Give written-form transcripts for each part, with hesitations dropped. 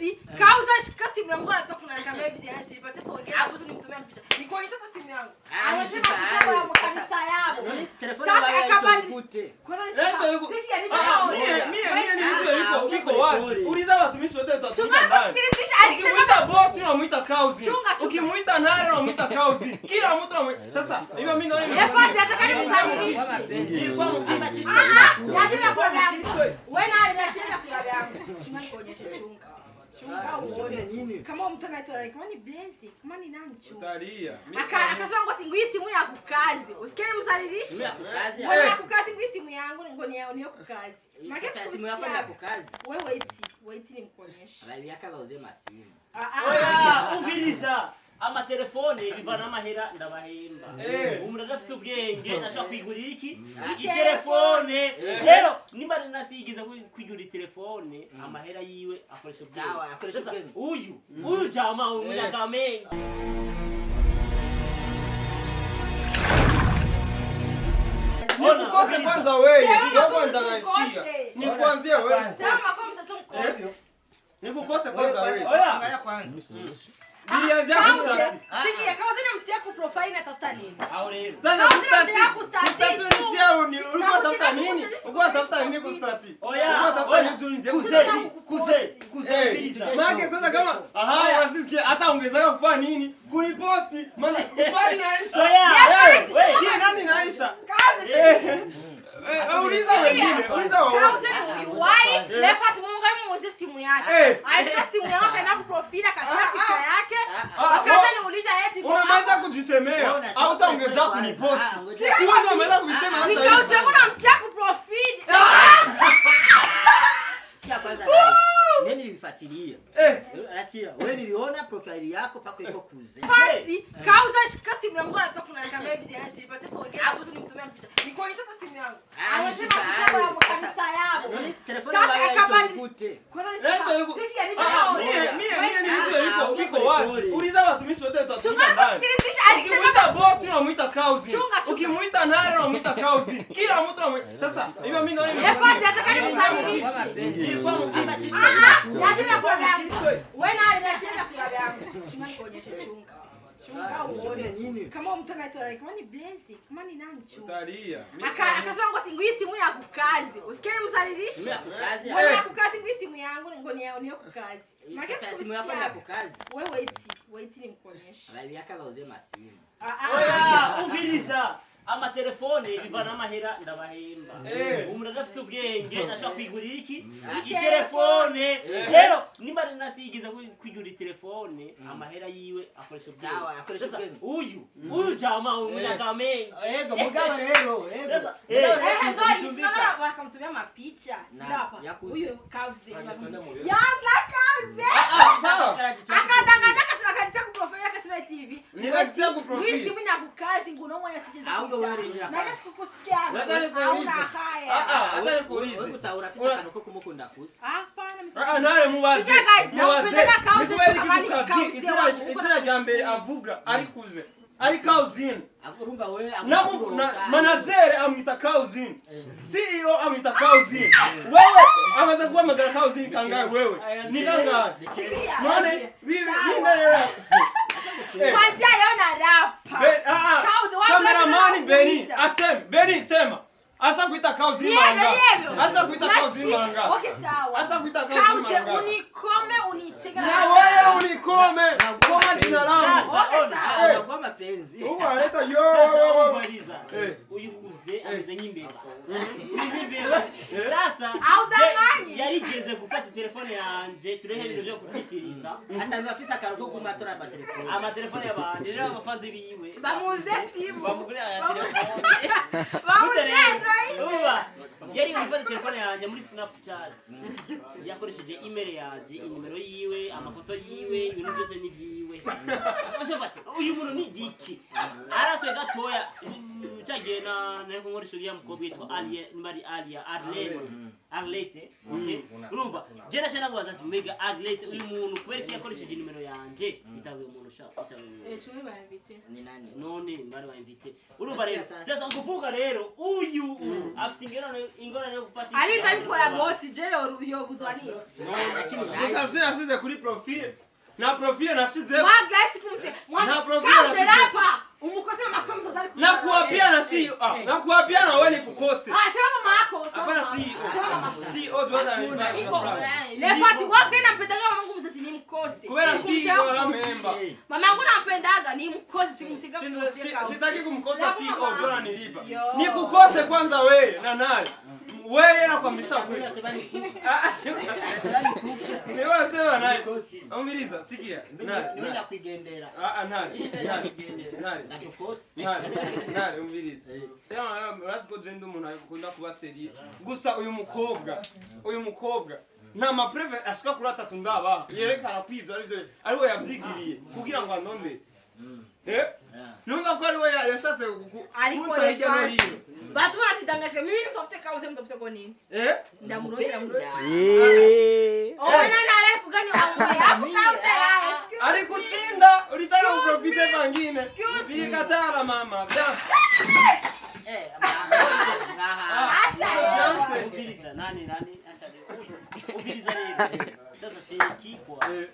Fasi, kauza shika simu yangu anatoka kuna kamera hivi yani silipatie tuongee Alafu tu nimtumie picha. Nikuonyesha hata simu yangu. Ah, Anasema nishika picha ya hayo. kanisa yabo. Nani telefoni Sasa wala akabadili- itukute. Kwanza Leta yuko. Sikia ni Ah, sawa. mie ni vitu viko wazi. Uliza watumishi wote Chunga tutatumika ndani. kusikilizisha alisema Ukimuita bosi unamuita kauzi. Chunga, chunga. Ukimuita nare unamuita kauzi. Kila mtu unamuita. Sasa hiyo mimi naona Eh, Fasi ataka nimsalilishe. Ah ah, niachie vyakula vyangu. Wewe na niachie vyakula vyangu. Chunga nikuonyeshe chunga. Chunga uone. Nini? Kama mtu anaitwa like, kama ni Blaze, kama ni nani chunga. Utalia. Akasema ngo singu hii simu ya kukazi. Usikie nimsalilishe. Simu ya kukazi. Wewe ya kukazi ngo hii simu yangu ngo ni ya kukazi. Maana Sasa simu yako ni ya kukazi. Wewe wait, wait nimkuonyeshe. Abali yaka bauze masimu. Ah ah. Oya, umviriza amatelefone bivana amahera ndabahemba. Umuntu adafise ubwenge ashobora kwigurira iki itelefone. Rero nimba nasigiza kwigurira itelefone amahera yiwe akoresha ubwenge. Sawa, akoresha Sasa, ubwenge. uyu jama umunyakamenga. Nikukose kwanza wewe. Sema Ndio kwanza usikose. naishia. Ni kuanzia wewe. Sema kwa msasa mkose. Nikukose kwanza wewe. Oya. Angalia kwanza. Nilianzia kustati. Sikia, kama sina mtia ku profile natafuta nini? Aho rero Sasa Kama kustati. sina mtia kustati Kustati tu. unitia uni. Ulikuwa tafuta Nakutia nini? kustati, Ulikuwa tafuta nini kustati? Oya, Ulikuwa tafuta oya. nini tu unitie Kuze, kustati? kuze, kuze, Eh, umviriza. Maana sasa kama aha wasisikie hata ongezeka kufanya nini? Kuniposti maana swali naisha. Oya. Eh, Wewe. hii nani naisha? Kauze Eh, eh, uliza wengine, uliza wao. Kauze ni why? Lefasi Mungu amuuze simu yake. Eh. Alishika simu yangu akaenda ku profile akatia picha yake. Ah, Akaanza wa- niuliza eti Unamaliza kujisemea au utaongeza kuniposti? Ah, ngoja. Si wewe ndio umeweza kuisema sasa hivi. Nikauze mbona mtia ku profile? Sikia kwanza guys. Mimi nilifuatilia. Eh, Nasikia wewe niliona profile yako pako iko kuze. Fasi, kauza shika simu yangu anatoka kuna kamera hivi yani silipatie tuongee tu nimtumie picha. Nikuonyesha hata simu yangu. Ah, Anasema nishika picha ya hayo. kanisa yabo. Nani telefoni Sasa wala akabadili- itukute. Kwanza Leta yuko. sikia ni Ah, sawa. mie ni vitu Ah, viko wazi. Uliza watumishi wote tutatumika Chunga ndani. kusikilizisha alisema Ukimuita bosi unamuita kauzi. Chunga, chunga. Ukimuita nare unamuita kauzi. Kila mtu unamuita. Sasa hiyo mimi naona Eh, Fasi ataka nimsalilishe. Ah ah, niachie vyakula vyangu. Wewe na niachie vyakula vyangu. Chunga nikuonyeshe chunga. Chunga uone. Nini? Kama mtu anaitwa like, kama ni Blaze, kama ni nani chunga. Utalia. Akasema ngo singu hii simu ya kukazi. Usikie nimsalilishe. Simu ya kukazi. Wewe ya kukazi ngo hii simu yangu ngo ni ya kukazi. Maana Sasa simu yako ni ya kukazi. Wewe wait, wait nimkuonyeshe. Abali yaka bauze masimu. Ah ah. Oya, umviriza amatelefone bivana amahera ndabahemba. Umuntu adafise ubwenge ashobora kwigurira iki itelefone. Rero nimba nasigiza kwigurira itelefone amahera yiwe akoresha ubwenge. Sawa, akoresha Sasa, ubwenge. uyu jama umunyakamenga. Ego mugabo rero, ego. Sasa, Mugabo rero Eh, zo tutumika. isona wakamtumia mapicha. Na, Sio hapa. ya kuze. Huyu kauze. Yanga kauze. Sawa. Akatangaza akasema kanisa ku profile akasema TV. Nikatia ku profile. Hii simu ni ya kukazi nguno mwana sicheza. Ahubwo wewe ni ya Na kazi. sikukusikia. Wacha nikuulize. Hauna haya. Ah ah, acha Wewe nikuulize. gusa urafise akantu ko kumukunda kuze. Hapana mimi. Ah, nare mubaze. Sikia guys, Mubaze. nampenda kauze Nikubali kama ni kitu kazi. kauze Izina wangu. izina rya mbere avuga ari kuze. Ari kauzini. Urumva wewe Na manager amwita kauzini. CEO amwita kauzini. Wewe amaze guhamagara kauzini kangahe wewe? Ni kangahe? Sikia. None mimi ndarera. Kwanzia leo na rapa. Kauze, watu Kameramani wote Beni, wanakuita. asem Beni sema. Asa kuita kauzini Nieve, mara ngapi? nieve. Asa kuita kauzini mara ngapi? Okay, sawa. Asa kuita kauzini Kauze mara ngapi? unikome unitege Na wewe unikome koma jina langu. Sasa, Okay, ona. sawa. Unakuwa mapenzi. Huko analeta yo. Sasa umviriza. Eh. Uyu kuze ameze nk'imbeba. Nk'imbeba. Sasa Audanganyi. yarigeze gufata telefone yanje turehe ibintu byo kutwikiriza. Asanzwe afise akantu ko gumatora amatelefone. Amatelefone y'abantu rero abafazi biwe. Bamuze simu. Bamugurira aya Bamuze. telefone. Bamuze Android. Uba, yari gufata telefone yanjye muri Snapchat. Yakoresheje email yanjye, inimero yiwe, amafoto yiwe, ibintu byose ni byiwe. Ashobora ati, uyu muntu ni giki? Arasuye gatoya, cyagiye na nari kunkoresha uriya mukobwa witwa Alie, nimba ari Alia, Arlene, Arlete, okay? Urumva, je naca namubaza Ndamubaza ati: "Mbega Arlette, uyu muntu kubera ko yakoresheje nimero yanje?" Itabuye umuntu sha, itabuye umuntu. Eh, cumi bayambite. Ni nani? None bari bayimvite, urumva rero. Sasa. Sasa ukuvuga rero uyu afise ingorane yo gufata. Arinze abikora bosi, je yobuzwa nini? Lakini Gusa nice. sinashize kuri profile, na profile nashizeho. Mwagresi kumte. Nta profile Kauze nasize. rapa. Umukose mama mzazi ali. Nakuapia na CEO, ah, nakuapia na wewe nikukose. Ah, sema mama yako. Sema Hapana. mama. CEO. Sema mama. CEO tuwaza ni Iko. Lefasi wagwe nampendaga mamangu mzazi ni mkose. Kubera Sikumsema CEO aramemba. Mamangu nampendaga ni mkosi, sikumsiga. Sitaki kumkosa CEO, jora nilipa. Yo. Nikukose kwanza wewe na naye. Wewe nakwambisha kweli. Unasema nikufe. Ah, Anasema nikufe. ni wewe sema nice. Umiliza, sikia. Nani? Mimi ndakuigendera. Ah ah, nani? Nani? Nani? Ndakukosa. Ntare, ntare, umvirize. Rero urazi ko je ndi umuntu akunda kuba sérieux. Gusa uyu mukobwa nta ma preuves ashika kuri atatu ndabaha yerekana ko ivyo ari byo ari we yavyigiriye kugira ngo anonde. Eh? Numva ko ari we yashatse Ariko kunca hirya no Lefasi. hino. Batu wanatidangashika mimi nitafute kauze, mtafute kwa nini? Eh? Ndamurondera murondera. Eh. Oh, nani alai kugani wangu? Hapo kauze la. Excuse me. Alikushinda, ulitaka uprofite pangine. Excuse me. Nilikatara mama. Bya. Eh, mwaha. Asha. Chance. Umviriza, nani nani Asha rero uyu, umviriza rero sasa chenye kipwa. Eh,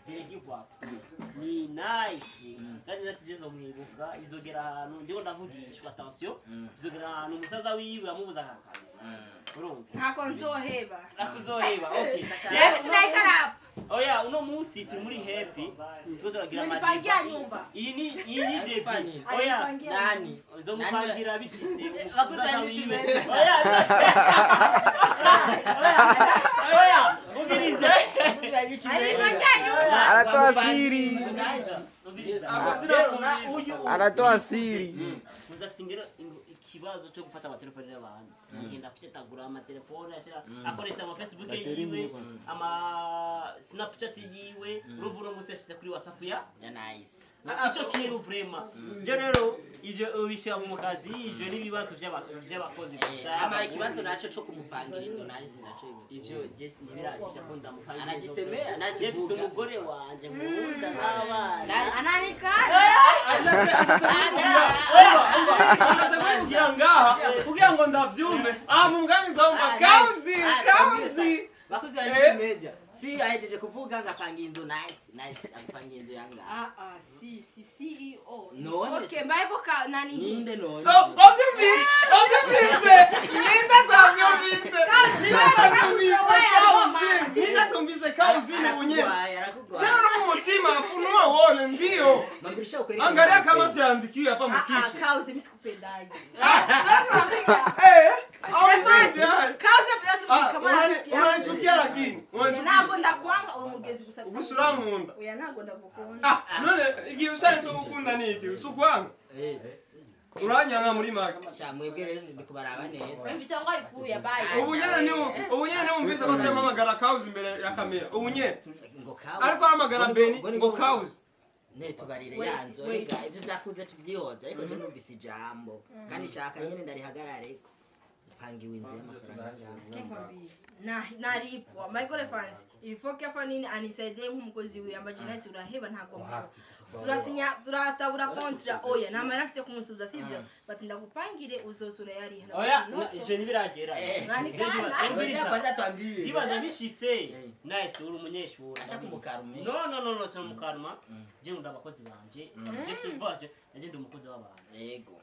Chenye kipwa ni nice kandi nasijeza mwibuka izogera ahantu ndiko ndavugishwa, attention, izogera ahantu umusaza wiwe amubuza akazi, urumva? Ntako nzoheba. Nakuzoheba, okay. Rero sinaikara hapa. Oya, uno munsi turi muri happy, turiko turagira Simenipangia amadiba. nyumba. Iyi ni debi. Alikupangira. Oya. Alinipangia. Nani? Nzomupangira bishitse. Bakuzanyisha imeza. Oya, oya, oya, umvirize. Bakuzanyisha imeza. Alinipangia nyumba. Anatoa siri. Nice. Umviriza. Ako Rero na sinakumvise. uyu Anatoa siri. muzafise ingero ikibazo cyo gufata amatelefone y'abantu, agenda afitagura amatelefone, ashira akoresha ama Facebook yiwe, ama Snapchat yiwe. Urumva uno munsi yashize kuri WhatsApp ya Ya nice. ico kintu vraiment. Je rero ivyo ubishyira mu kazi, ivyo n'ibibazo by'abakozi gusa. Ama ikibazo naco co kumupangira inzu nice naco. Ivyo Jesse ntibirashika ko ndamupangira. Anagisemea, nice. Jefise Vuga. umugore wanje nkunda n'abana. Ananikana. Ashatse kubivugira ngaha kugira ngo ndavyumve. Ah, munganiza wumva kauzi, kauzi. Bakozi ba Nice Media. Si ahejeje kuvuga ngo apanga inzu nice, nice apanga inzu yanga. Ah ah, si si CEO. None. Okay, mbaye ka nani hii? Ninde none? Oh, wavyumvise, wavyumvise. Ninde atavyumvise? Ninde atavyumvise kauzi? Ninde atumvise kauzi ni unye? Arakugwaye, arakugwaye. Tena mu mutima afunua uone ndio. Mambisha ukweli. Angalia kama siandikiwi hapa Ah ah, mkichwa. kauze mimi sikupendaje. Eh, au ni haya. Kauze napenda tu Ah, kama rafiki yangu. unanichukia lakini. Unanichukia. Ntabwo ndakwanga, uri umugenzi gusa. Gusa urankunda. Oya, ntabwo ndagukunda. Ah, none igihe ushatse gukunda ni iki? Usukwanga. Eh. Uranyanga muri make. Sha mwebwe rero ndi kubaraba neza. Mfite ngo ari kuya bye. Ubu nyene wumvise ko cyamamagara kauzi imbere ya kamera. Ubu nyene. Ngo kauzi. Ariko ahamagara Beni ngo kauzi. Nere tubarire Wait, yanzu wait. rega ivyo byakuze tubyihoza, ariko je numvise ijambo kandi shaka nyene ndarihagarareko pangiwe inzu y'amafaranga. Na nalipwa Michael Fans ilifoke hapa nini anisaidie nk'umukozi wiwe ambaje uraheba ntabwo mpeba turasinya turatabura kontra oya nta mahera afise kumusubiza sivyo bati ndakupangire uzosura yariha. Oya, ivyo ntibiragera. Uranikana. Ngoja kwanza tuambie. Ibaza bishitse nice uri umunyeshuri. Acha kumukarume. No, no, no, no, si umukaruma. Je nkunda abakozi banje. Je suvaje naje ndi umukozi w'abantu. Yego.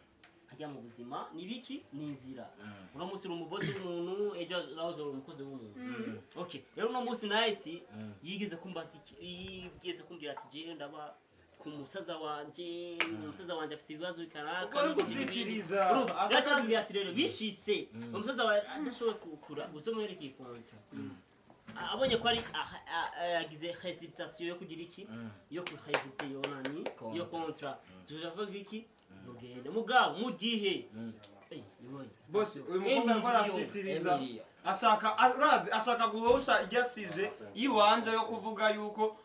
Ajya mu buzima ni biki ni inzira. Uno munsi uri umubosi w'umuntu, ejo nawe uzaba umukozi w'umuntu. Okay, rero uno munsi nice yigeze kumbaza iki, yigeze kumbwira ati jewe ndaba ku musaza wanje, umusaza wanje afise ibibazo kanaka. Ukora kuvyitiriza. Urumva rero cyambwira ati rero bishitse umusaza wawe adashoboye kukura gusa umwerekeye kontra, abonye ko ari yagize hesitation yo kugira iki, yo kuhesite yo nani yo kontra, tuzavuga iki mugende mugabo mu gihe. Eh, yoye. Bosi, uyu mukobwa ariko aravyitiriza. Emilio. Ashaka urazi ashaka guhosha iryasije yiwanje yo kuvuga yuko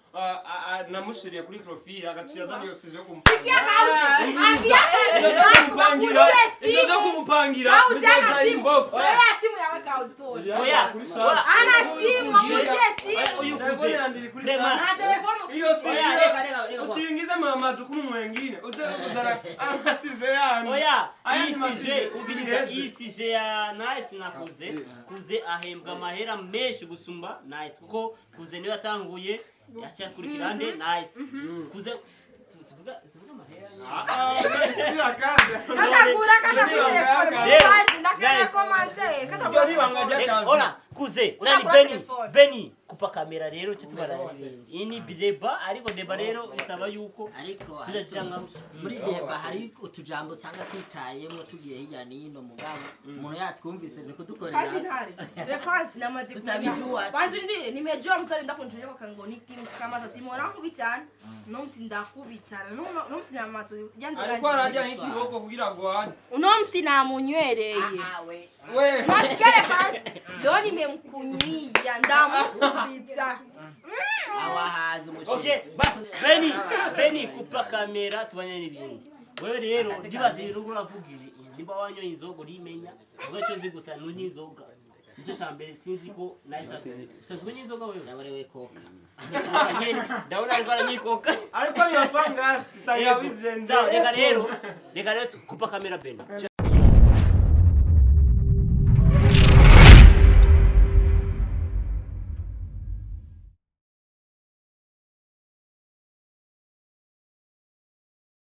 namushiriye kuri profile agaciye azana iyo sujet yo Sikia kumupangira. kauze ambia Ivyo vyo kazi kumupangira, zako ivyo vyo kumupangira Kauze ana bizoja simu. inbox. Oya simu ya Akawutora. Oya. Ana simu, amuzie Oya, simu. uyu Telefone kuze. yanjye iri kuri Vraiment. Nta telefone ufite. Iyo si Oya, reka, reka, reka. usiingize majukumu mwengine uze kuzana amasije yanyu. Oya, Ayandi iyi masije sije ubiriza iheze. iyi sije ya Nice na Kuze. Kuze ahembwa amahera menshi gusumba Nice kuko Kuze niwe yatanguye yacakurikira nde Nice. Kuze tuvuga amahera. Ah, sira kandi. Katagura, katagura telefone. Rero, Mubazi, ndakana Nice. komante. Iryo Katagura ni ibanga telefone. ry'akazi. Ona Kuze nani Utakura Beni telefone. Beni kupa kamera rero cyo tubara iyi ni deba ariko deba rero bisaba yuko Ariko tujya muri deba hari utujambo usanga twitayemo tugiye hirya n'ino, mugabo umuntu yatwumvise ni kudukorera. Kandi ntari. Reference namaze kumenya. Tutabijua. Kwanza ndire nimejua mtari ndakunjuje kwa kangoni kama sasa simona kubitana. Nomsi ndakubitana. Nomsi namaso yanze. Ariko ararya nk'ikiboko kugira agwane. Unomsi namunywereye. Awe. We. Nasikia reference. Leo nimemkunyia ndamukubita. Awahaza umuceri. Okay, basi Beni, Beni kupa kamera tubanye n'ibindi. Wewe rero ndibaza ibintu uriko uravuga ibi, nimba wanyoye inzoga urimenya, ubwo icyo nzi gusa nunywa inzoga. Nicyo cya mbere sinzi ko nahise usanzwe unywa inzoga wewe. Naborewe koka. Nyene, ndabona ariko aranyikoka. Ariko niyo fangasi tangawizi. Sawa, reka rero kupa kamera Beni.